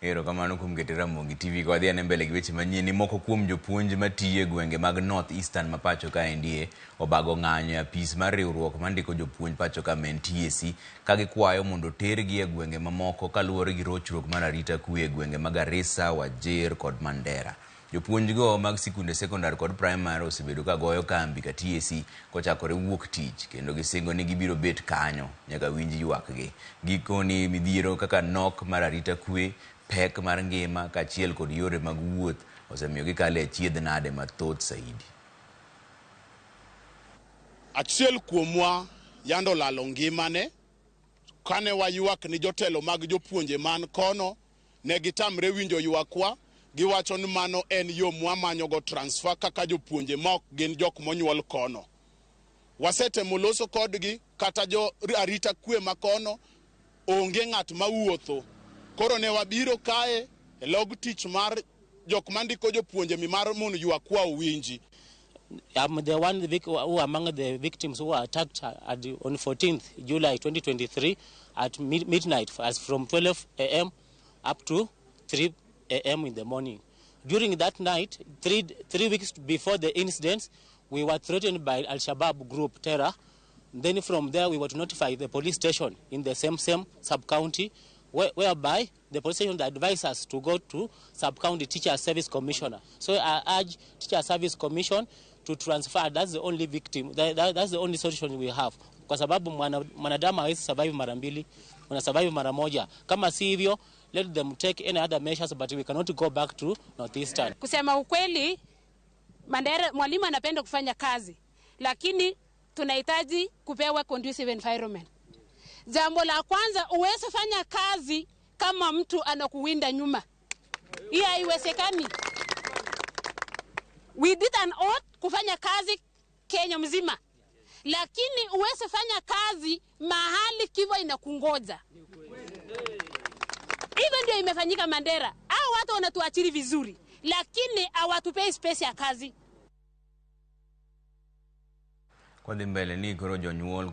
Erokamano kuom kete Ramogi TV ka wadhi ane mbele gi weche manyien ni moko kuom jopuonj matiyo e gwenge mag North Eastern ma pacho kaendie obago ng'anyo e apis mar riwruok mandiko jopuonj pacho ka ma en TSC ka gikwayo mondo otergi e gwenge mamoko kaluwore gi rochruok mar arita kwe e gwenge ma Garissa, Wajir kod Mandera. Jopuonjgo mag sikunde sekondar kod primar osebedo ka goyo kambi ka TSC kochakore wuok tich kendo gisingo ni gibiro bet kanyo nyaka winj ywakgi. Gikoni midhiero kaka nok mar arita kwe, pek mar ngima kaachiel kod yore mag wuoth osemiyo gikalo e achiedh nade mathoth saidi. Achiel kuomwa yando olalo ngimane kane waywak ni jotelo mag jopuonje man kono ne gitamre winjo ywakwa. Giwacho ni mano en yo mwamanyogo transfer kaka jopuonje ma ok gin jok monyuol kono. Wasetemo loso kodgi kata jo arita kwe ma kono onge ng'at mawuotho. Koro ne wabiro kae e log tich mar jok mandiko jopuonje mi mar mondo ywakwa owinji. I'm the one who among the victims who were attacked on 14th July 2023 at midnight, as from 12 a.m. up to 3 a.m. in the morning. During that night, three weeks before the incident, we were threatened by Al-Shabaab group terror. Then from there, we were to notify the police station in the same sub-county, whereby the police station advised us to go to sub-county Teacher Service Commissioner. So I urge Teacher Service Commission to transfer. That's the only victim. That's the only solution we have. Kwa sababu mwanadamu hawezi survive mara mbili, una survive mara moja. Kama si hivyo, let them take any other measures, but we cannot go back to Northeastern. Kusema ukweli, Mandera, mwalimu anapenda kufanya kazi, lakini tunahitaji kupewa conducive environment. Jambo la kwanza, uweze fanya kazi kama mtu anakuwinda nyuma. Hii haiwezekani. We did an oath kufanya kazi Kenya mzima, lakini uweze fanya kazi mahali kifo inakungoja. Hivyo ndio imefanyika Mandera. Hao watu wanatuachiri vizuri, lakini hawatupei space ya kazi. Kwadhi mbele ni koro jonyuol koro